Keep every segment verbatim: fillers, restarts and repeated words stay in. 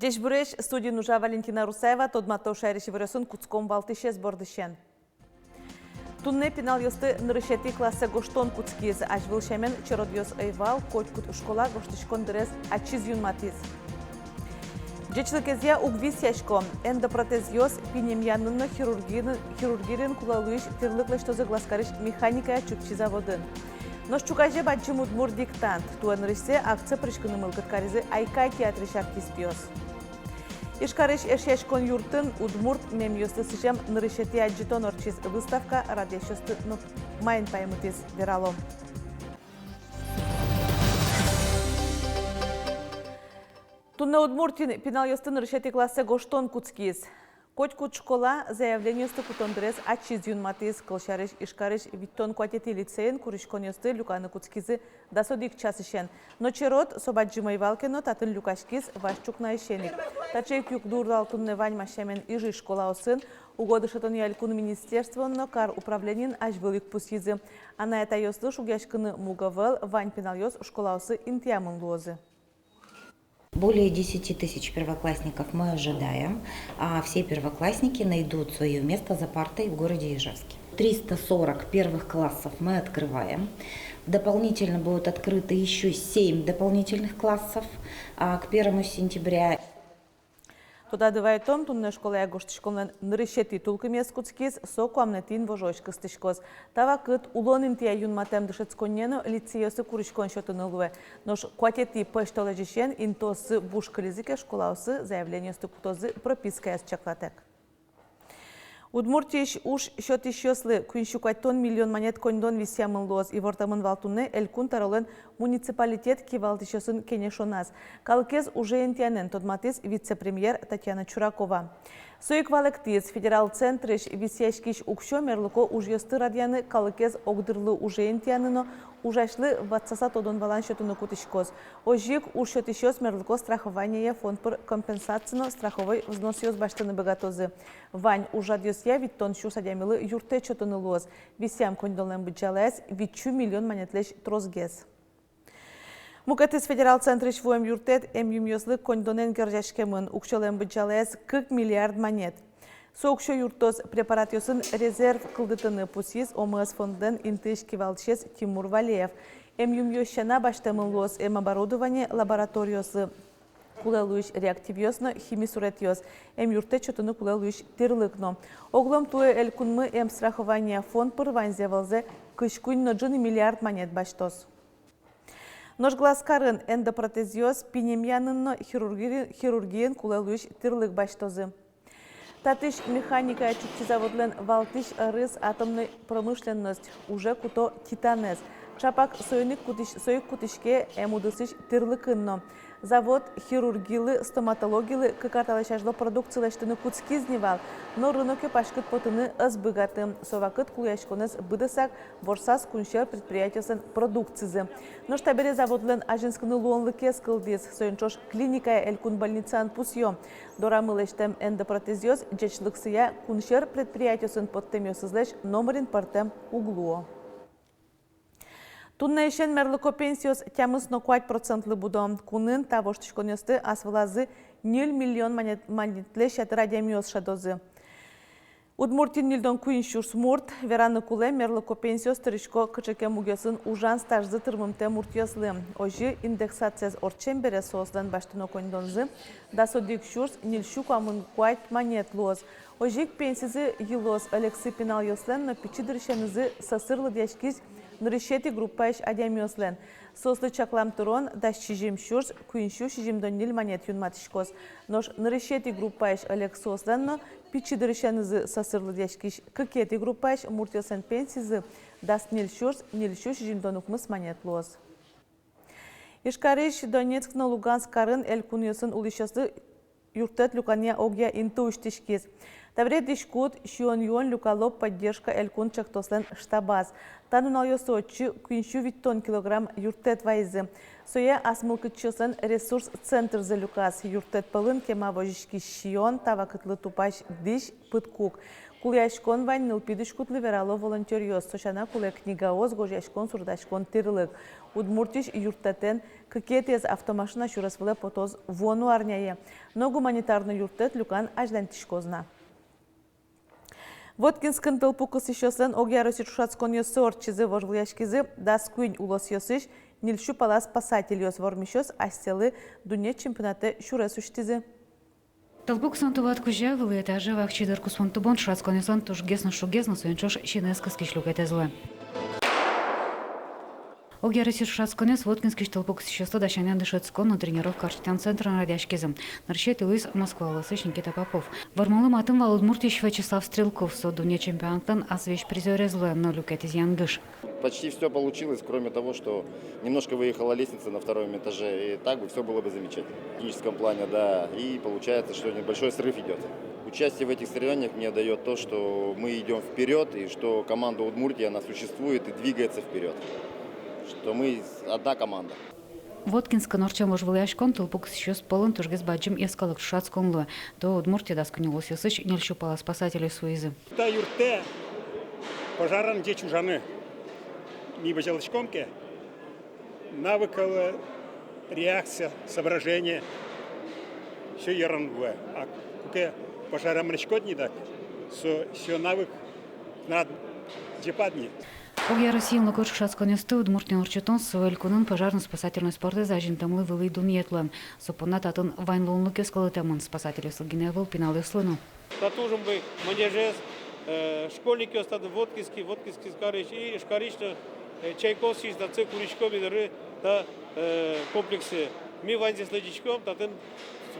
Ӟечбуресь! Студиын ужа Валентина Русаева. Тодмато шаерысь иворъёсын. Кутском валтӥсез бордысен. Туннэ пиналъёсты нырысетӥ классэ гожтон кутскиз. Азьвыл сямен черодъёс ӧй вал, котькуд школа гожтӥськон дырез ачиз юнматӥз. Ӟечлыкезъя уг висъясько. Эндопротезъёс, пинь эмъянын но хирургиын, хирургиын кулэ луись тӥрлык лэсьтозы Глазкарысь механикая чупчи заводын. Нош ӵуказе бадӟым удмурт диктант. Туэ нырысьсэ акцие пыриськыны мылкыд каризы «Айкай» театрысь артистъёс. Ижкарысь Эшъяськон юртын удмурт мемъёслы сӥзем нырысетӥ адӟытон ортчиз. Выставка радъясьёсты но маин паймытӥз, вералом. Туннэ Удмуртиын пиналъёсты нырысетӥ классэ гожтон кутскиз. Котькуд школа заявлениосты кутон дырез ачиз юнматӥз. Кылсярысь, Ижкарысь витьтон куатетӥ лицейын куриськонъёсты люканы кутскизы дас одӥг часысен. Но черод, со бадӟым ӧй вал ке но, татын люкаськиз вазь ӵукнаысен ик. Таӵе ик югдур вал туннэ ваньмаз сямен Ижысь школаосын. Уго дышетонъя элькун министерствоын но кар управлениын азьвыл ик пусйизы: анай-атайёслы шугъяськыны муг ӧвӧл, вань пиналъёс школаосы интыямын луозы. Более десяти тысяч первоклассников мы ожидаем, а все первоклассники найдут своё место за партой в городе Ижевске. Триста сорок первых классов мы открываем. Дополнительно будут открыты ещё семь дополнительных классов, а, к первому сентября. Тодады вайытом, туннэ школае гожтӥськонлэн нырысетӥ тулкымез кутскиз, со куамынэтӥ инвожоозь кыстӥськоз. Та вакыт улон интые юнматэм дышетсконние но лицейёсы куриськон сётыны луэ. Нош куатетӥ пӧсьтолэзьысен интыоссы буш кылизы ке, школаосы заявлениосты кутозы пропискаез чаклатэк. Удмуртиысь уж сётӥсьёслы куинь сю куатьтон миллион манет коньдон висъямын луоз, ивортэмын вал туннэ Элькун тӧролэн муниципалитет кивалтӥсьёсын кенешоназ. Калыкез уже интыянэн тодматӥз вице-премьер Татьяна Чуракова. Со ик валэктӥз, федерал центрысь висъяськись уксё мерлыко ужъёсты радъяны, калыкез огдырлы уже интыяны но ужасьлы ватсаса тодон-валан сётыны кутӥськоз. Озьы ик уж сётӥсьёс мерлыко страхованиея фонд пыр компенсаци но страховой взносъёс басьтыны быгатозы. Вань ужрадъёсъя витьтон сюрс адямилы юрттэт сётыны луоз. Висъям коньдонлэн быдӟалаез витьсю миллион манетлэсь тросгес. Мукетыз федерал центрысь вуэм юрттэт эмъюмъёслы коньдонэн герӟаськемын. Уксёлэн быдӟалаез кык миллиард манет. Со уксё юрттоз препаратъёсын резерв кылдытыны, пусйиз ОМС фондлэн интыысь кивалтӥсез Тимур Валеев. Эмъюмъёс сяна басьтэмын луоз эмоборудование, лабораториосы кулэ луись реактивъёс но химисуретъёс, эмъюрттэт сётыны кулэ луись тӥрлык но. Оглом туэ элькунмы эмстрахование фонд пыр ваньзэ валзэ кызь куинь но ӝыны миллиард манет басьтоз. Нош Глазкарын эндопротезъёс, пинь эмъянын но хирурги-, хирургиын кулэ луись тӥрлык басьтозы. Татысь механикая чупчи заводлэн валтӥсь ӧрыз — атомной промышленность. Уже куто титанэз. Чапак соин ик кутӥсь-, со ик кутӥське эмудысысь тӥрлыкын но. Завод хирургилы, стоматологилы кык ар талэсь азьло продукци лэсьтыны кутскиз ни вал, но рыноке паськыт потыны ӧз быгаты. Со вакыт кулэяськонэз быдэсак ворсаз кунсьӧр предприятиослэн продукцизы. Нош табере заводлэн азинскыны луонлыкез кылдӥз. Соин ӵош клиникая элькун больницаын пусъё: дорамы лэсьтэм эндопротезъёс ӟечлыксыя кунсьӧр предприятиосын поттэмъёсызлэсь номырин пӧртэм уг луо. Туннэысен мерлыко пенсиос тямыс но куать процентлы будо. Кунын та воштӥськонъёсты ас вылазы ньыль миллион манет-, манетлэсь ятыр адямиос шӧдозы. Удмуртиын ньыльдон куинь сюрс мурт. Вераны кулэ, мерлыко пенсиос тырисько кыӵе ке мугъёсын ужан стажзы тырмымтэ муртъёслы. Озьы, индексациез ортчем бере соослэн басьтоно коньдонзы дас одӥг сюрс ньыль сю куамын куать манет луоз. Озьы ик пенсизы йылоз ӧлексы пиналъёслэн но пичи дырысенызы сӧсыр лыдъяськись нырысетӥ группаысь адямиослэн. Соослы чаклам тырон дас сизьым сюрс куинь сю сизьымдон ньыль манет юнматӥськоз. Нош нырысетӥ группаысь ӧлексыослэн но пичи дырысенызы сӧсыр лыдъяськись кыкетӥ группаысь муртъёслэн пенсизы дас ньыль сюрс ньыль сю сизьымдон укмыс манет луоз. Ижкарысь Донецк но Луганск карын элькунъёсын улӥсьёслы юрттэт люканъя огъя инты усьтӥськиз. Табере дӥськут сиён-юон люкало «Поддержка» элькун чектослэн штабаз. Та нуналъёсы отчы куинь сю витьтон килограмм юрттэт вайизы. Сое ас мылкыдчиослэн ресурс центрзы люказ. Юрттэт пӧлын кема возиськись сиён, та вакытлы тупась дӥсь, пыдкук. Кулэяськон вань нылпи дӥськутлы, верало волонтёръёс. Со сяна кулэ книгаос, гожъяськон, сурдаськон тӥрлык. Удмуртиысь юрттэтэн кыкетӥез автомашина сюрес вылэ потоз вуоно арняе. Но гуманитарной юрттэт люкан азьланьтӥськоз на. Воткинскын тылпу кысӥсьёслэн огъя Россиысь ӵошатсконъёссы ортчизы. Вожвылъяськизы дас куинь улосъёсысь ньыль сю пала спасательёс. Вормисьёс асьсэлы дунне чемпионатэ сюрес усьтӥзы. Тылпу кысон тулат кузя вылӥ этаже вакчи дыр куспын тубон ӵошатсконъёслэн тужгес но шугез, но соин ӵош синэз кыскись люкетэз луэ. Огъя Россиысь ӵошатсконъёс Воткинскысь тылпу кысӥсьёслы дасянъя дышетскон но тренировка ортчытъян центрын радъяськизы. Нырысетӥ луиз Москва улосысь Никита Попов. Вормонлы матын вал Удмуртиысь Вячеслав Стрелков. Со дунне чемпионатлэн азвесь призёрез луэ, но люкетӥз янгыш. Почти всё получилось, кроме того, что немножко выехала лестница на втором этаже, и так бы всё было бы замечательно. В техническом плане, да, и получается, что небольшой срыв идёт. Участие в этих соревнованиях мне даёт то, что мы идём вперёд, и что команда Удмуртии, она существует и двигается вперёд. Что мы одна команда. Воткинскын ортчем вожвылъяськон тылпу кысӥсьёс пӧлын тужгес бадӟым йӧскалык ӵошатскон луэ. Туэ Удмуртие дас куинь улосъёсысь ньыль сю пала спасательёс вуизы. Та юрттэ пожарен ӟеч ужаны. Ми быдӟаласьком ке, навык, э, реакция, соображение, всё ярам луэ. А куке пожаре мынӥськод ни дак, со, со навык тынад ӟепад ни. Огъя Россиын луо ӵошатсконъёсты Удмуртиын ортчытон со элькунын пожарно-спасательной спортэз азинтэмлы вылӥ дунъет луэ. Со понна татын вань луонлыкъёс кылдытэмын, спасательёслы гинэ ӧвӧл, пиналъёслы но. Татын ужам вань манежез, э, школьникъёс татын Воткинский, Воткинский карысь, и Ижкарысь но, э, Чайковскийысь но татчы куриськом, и дыры та, э, комплексы. Ми ваньзэс лыдӟиськом, татын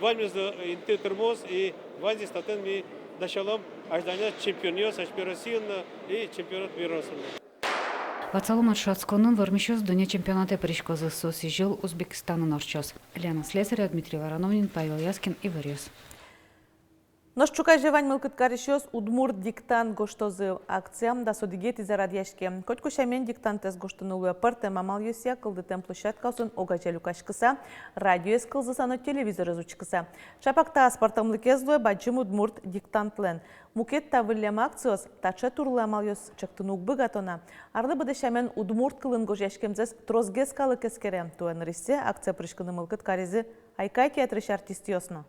ваньмыз но инты тырмоз, и ваньзэс татын ми дасялом азьланяз чемпионъёс, асьме Россиын но и чемпионат мира но. Ватсалом, ӵошатсконын вормисьёс дунне чемпионатэ пыриськозы, со сӥзьыл Узбекистанын ортчоз. Лена Слесарева, Дмитрий Вороновин, Павел Яскин, «Иворъёс». Нош ӵуказе вань мылкыд карисьёс «Удмурт диктант» гожтозы. Акция дас одӥгетӥзэ радъяське. Котьку сямен диктантэз гожтыны луэ пӧртэм амалъёсъя: кылдытэм площадкаосын огазе люкаськыса, радиоез кылзыса но телевизорез учкыса. Чапак та аспӧртэмлыкез луэ бадӟым удмурт диктантлэн. Мукет та выллем акциос таӵе турлы амалъёс чектыны уг быгато на. Арлы быдэ сямен удмурт кылын гожъяськемзэс тросгес калык эскере. Туэ нырысьсэ акцие пыриськыны мылкыд каризы «Айкай» театрысь артистъёс но.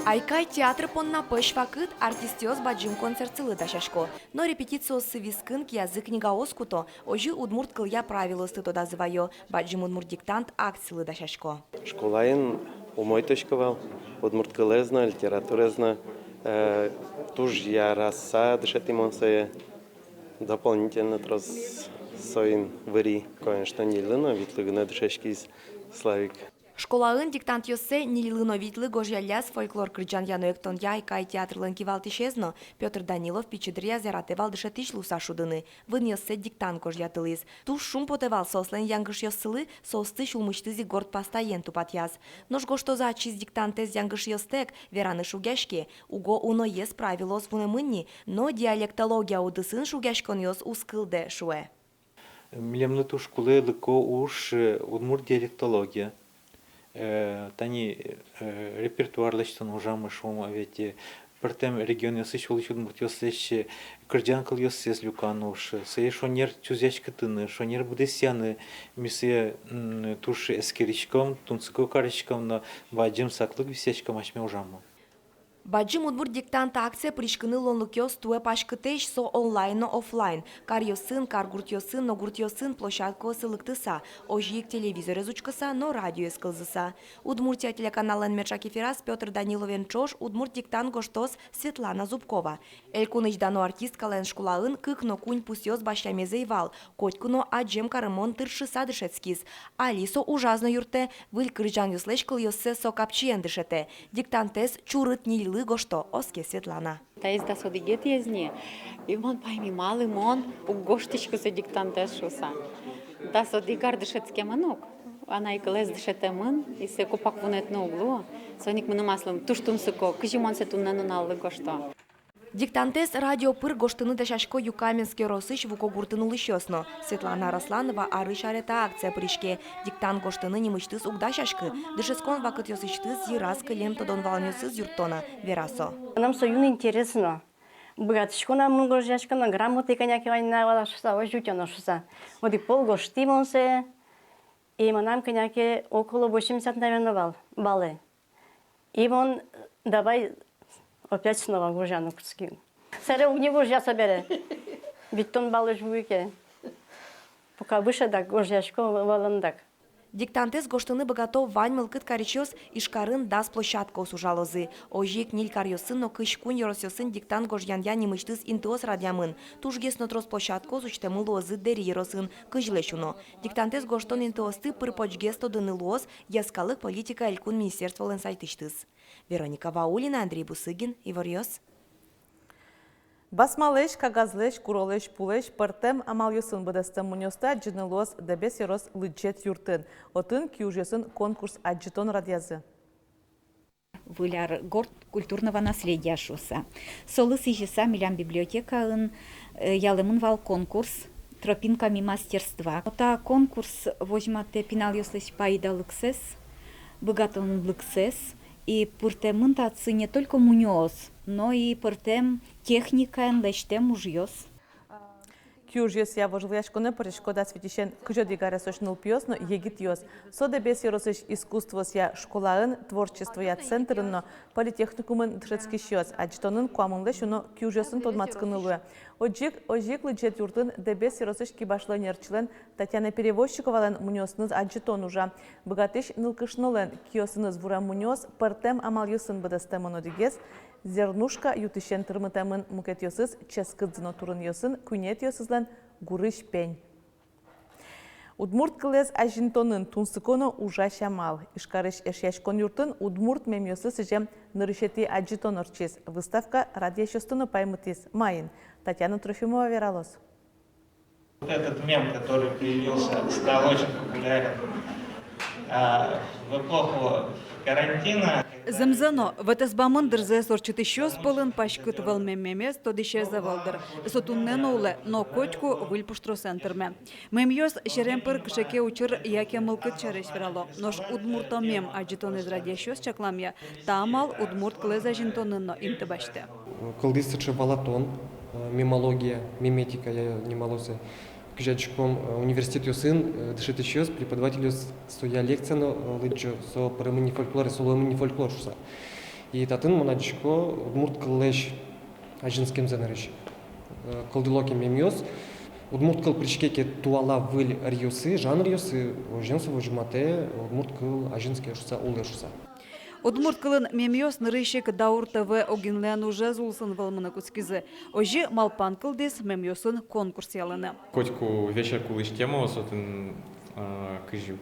«Айкай» театр понна пӧсь вакыт. Артистъёс бадӟым концертсылы дасясько. Но репетициоссы вискын киязы книгаос куто, озьы удмурт кылъя правилоосты тодазы вайо, бадӟым удмурт диктант акцилы дасясько. Школаын умой тодӥсько вал удмурт кылэз но, литератураез но, э, туж яраса дышетӥ мон сое. Дополнительно трос соин выри, конечно, ньыльлы но витьлы гинэ дышетскиз Славик. Школаын диктантъёссэ ньыльлы но витьлы гожъялляз фольклор кырӟанъя но эктонъя «Айкай» театрлэн кивалтӥсез но. Пётр Данилов пичи дыръяз яратэ вал дышетӥсь луыса шудыны. Вынъёссэ диктант гожъятылӥз. Туж шумпотэ вал соослэн янгышъёссылы, соосты сюлмысьтыз ик горд пастаен тупатъяз. Нош гожтозы ачиз диктантэз янгышъёстэк, вераны шугъяське, уго уноез правилоос вунэмын ни, но диалектология удысын шугъяськонъёс уз кылдэ, шуэ. Милемлы туж кулэ лыко уж, э, удмурт диалектология. Э, тани, э, репертуар лэсьтон ужамы, шуом, а ведь, э, пӧртэм регионъёсысь улӥсь удмуртъёслэсь, э, кырӟан кылъёссэс люкан уж, э, сое шонер чузъяськытыны, шонер быдэсъяны. Ми сое, м, туж эскериськом, тунсыко кариськом но бадӟым саклык висъяськом асьме ужаммы. Бадӟым удмурт диктант акцие пыриськыны луонлыкъёс туэ паськытэсь, со онлайн но офлайн. Каръёсын, каргуртъёсын но гуртъёсын площадкаосы лыктыса, озьы ик телевизорез учкыса но радиоез кылзыса. «Удмуртия» телеканаллэн меӵак эфираз Пётр Даниловен ӵош удмурт диктант гожтоз Светлана Зубкова. Элькунысь дано артисткалэн школаын кык но куинь пусъёс басьтэмез ӧй вал, котьку но адӟем карымон тыршыса дышетскиз. Али со ужаз но юрттэ, выль кырӟанъёслэсь кылъёссэ со капчиен дышетэ. Диктантэз чурыт ньыльлы гожто, оске Светлана. Таиз дас одӥгетӥез ни, и мон пайми, малы мон уг гожтӥськы со диктантэз шуыса. Дас одӥг ар дышетскемын ук, анай кылэз дышетэмын, и сое копак вунэтыны уг луы. Соин ик мыным аслым туж тунсыко, кызьы мон сое туннэ нуналлы гожто. Диктантэз радио пыр гожтыны дасясько Юкаменск ёросысь Вукогуртын улӥсьёс но. Светлана Росланова арысь аре та акцие пыриське. Диктант гожтыны нимысьтыз уг дасяськы. Дышетскон вакытъёсысьтыз йыраз кылем тодон-валанъёсыз юртто на, вера со. Мыным со юн интересно. Быгатӥсько на мон гожъяськыны, грамоты кӧня ке вань на вал шуса, озьы утёно шуса. Одӥг пол гожтӥ мон сое, и мынам кӧня ке около восемьдесят, наверно, вал баллы. И мон давай опять снова гожъяны кутски. Сэре уг ни гожъя собере. Витьтон баллы уг луы ке. Пока выше дак гожъясько, вӧлын дак. Диктантэз гожтыны быгато вань мылкыд карисьёс. Ижкарын дас площадкаос ужалозы. Озьы ик ньыль каръёсын но кызь куинь ёросъёсын диктант гожъянъя нимысьтыз интыос радъямын. Тужгес но трос площадкаос усьтэмын луозы Дэри ёросын, кызьлэсь уно. Диктантэз гожтон интыосты пыр-почгес тодыны луоз Йӧскалык политикая элькун министерстволэн сайтысьтыз. Вероника Ваулина, Андрей Бусыгин, «Иворъёс». Басмалэсь, кагазлэсь, куролэсь пулэсь пӧртэм амалъёсын быдэстэм мунёосты адӟыны луоз Дэбес ёрос лыдӟет юртын. Отын киужъёсын конкурс-адӟытон радъязы. Выль ар — горд культурного наследия шуса. Солы сӥзьыса милям библиотекаын, э, ялэмын вал конкурс «Тропинками мастерства». Та конкурс возьматэ пиналъёслэсь пайдалыксэс, быгатонлыксэс, и пыртэмын татчы не только мунёос, но и пӧртэм техникаен лэсьтэм ужъёс. Киужъёсъя вожвылъяськонэ пырисько дас витьысен кызь одӥг аресозь нылпиос но егитъёс. Со Дэбес ёросысь искусствоосъя школаын, творчествоя центрын но политехникумын дышетскисьёс. Адӟытонын куамынлэсь уно киужъёсын тодматскыны луэ. Озьы ик, озьы ик лыдӟет юртын Дэбес ёросысь кибашлы ӧнерчилэн Татьяна Перевозчиковалэн мунёосыныз адӟытон ужа. Быгатӥсь нылкышнолэн киосыныз вурем мунёос пӧртэм амалъёсын быдэстэмын. Одӥгез «Зернушка» ю-тысен тырмытэмын, мукетъёсыз ческыт зыно турынъёсын, куинетӥосызлэн гурысь пень. Удмурт кылэз азинтонын тунсыко но ужась амал. Ижкарысь Эшъяськон юртын удмурт мемъёслы сӥзем нырысетӥ адӟытон ортчиз. Выставка радъясьёсты но паймытӥз. Маин? Татьяна Трофимова вералоз. Вот этот мем, который появился, стал очень популярен, а, в эпоху карантина. Зэмзэ но, ВТС бамын дырзэс ортчытӥсьёс пӧлын паськыт вӧлмем мемез тодӥсез ӧвӧл, дыр. Со туннэ но улэ, но котьку выль пуштросэн тырме. Мемъёс серем пыр кыӵе ке учыр яке мылкыд сярысь верало. Нош «Удмурто мем» адӟытонэз радъясьёс чакламъя, та амал удмурт кылэз азинтонын но инты басьтэ. Кылдӥз сыӵе валатон, э, мемология, меметика, я, нималозы. Кызьы адӟиськом, э, университетъёсын, э, дышетӥсьёс, преподавательёс соя лекция но, э, лыдӟо, со пӧрмемын ни фольклоре, со луэмын ни фольклор шуса. И татын мон адӟисько удмурт кыллэсь азинскемзэ нырысь. Э, кылдыло ке мемъёс, удмурт кыл пыриське ке туала выль ӧръёсы, жанръёсы, озьыен со возьматэ, удмурт кыл азинске шуса, улэ шуса. Удмурт кылын мемъёс нырысь ик Даур ТВ огинлэн ужез улсын вӧлмыны кутскизы. Озьы малпан кылдӥз мемъёсын конкурс ялыны. Котьку вечер кулӥсь темаос отын, а, кызьы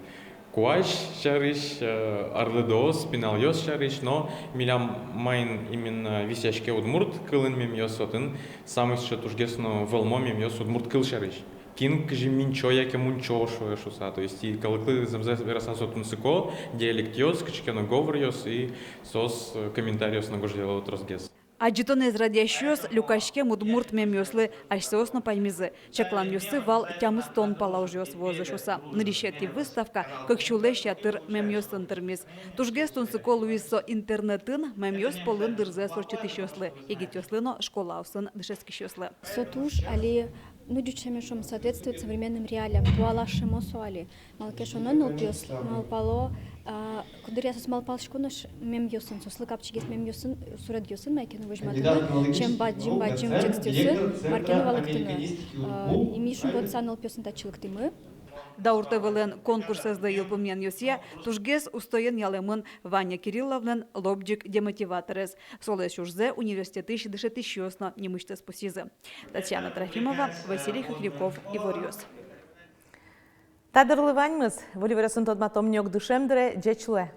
куазь сярысь, а, арлыдоос, пиналъёс сярысь, но милям маин именно висъяське удмурт кылын мемъёс, отын самой сыӵе тужгес но вӧлмо мемъёс удмурт кыл сярысь. Кин кызьы минчо яке мунчо шуэ шуса, то есть и калыклы зэмзэ вераса со тунсыко, диалектъёс, кыӵе ке но говоръёс, и соос, э, комментариос но гожъяло тросгес. Адӟытонэз радъясьёс люкаськем удмурт мемъёслы асьсэос но паймизы. Чакланъёссы вал тямыстон пала ужъёс вуозы шуса. Нырысетӥ выставка кык сюлэсь ятыр мемъёсын тырмиз. Тужгес тунсыко луиз со интернетын мемъёс пӧлын дырзэс ортчытӥсьёслы, егитъёслы но школаосын дышетскисьёслы. Со туж али, ну, ӟуч сямен шуом, соответствует современным реалиям, туала шумо со али. Малы ке шуоно, нылпиос малпало, а, куддыръя соос малпасько нош мемъёсын, соослы капчигес мемъёсын, суредъёсын, мае ке но возьматыны, чем бадӟым-бадӟым текстъёсын мар ке но валэктыны. А, и ми шумпотыса нылпиосын татчы лыктӥмы. Даур ТВ-лэн конкурсэзлы йылпумъянъёсъя тужгес устоен ялэмын Ваня Кирилловлэн «Лобӟик» демотиваторез. Солэсь ужзэ университетысь дышетӥсьёс но нимысьтыз пусйизы. Татьяна Трофимова, Василий Хохряков, «Иворъёс». Та дырлы ваньмыз. Выль иворъёсын тодматом ни ог дышем дыре. Ӟеч луэ.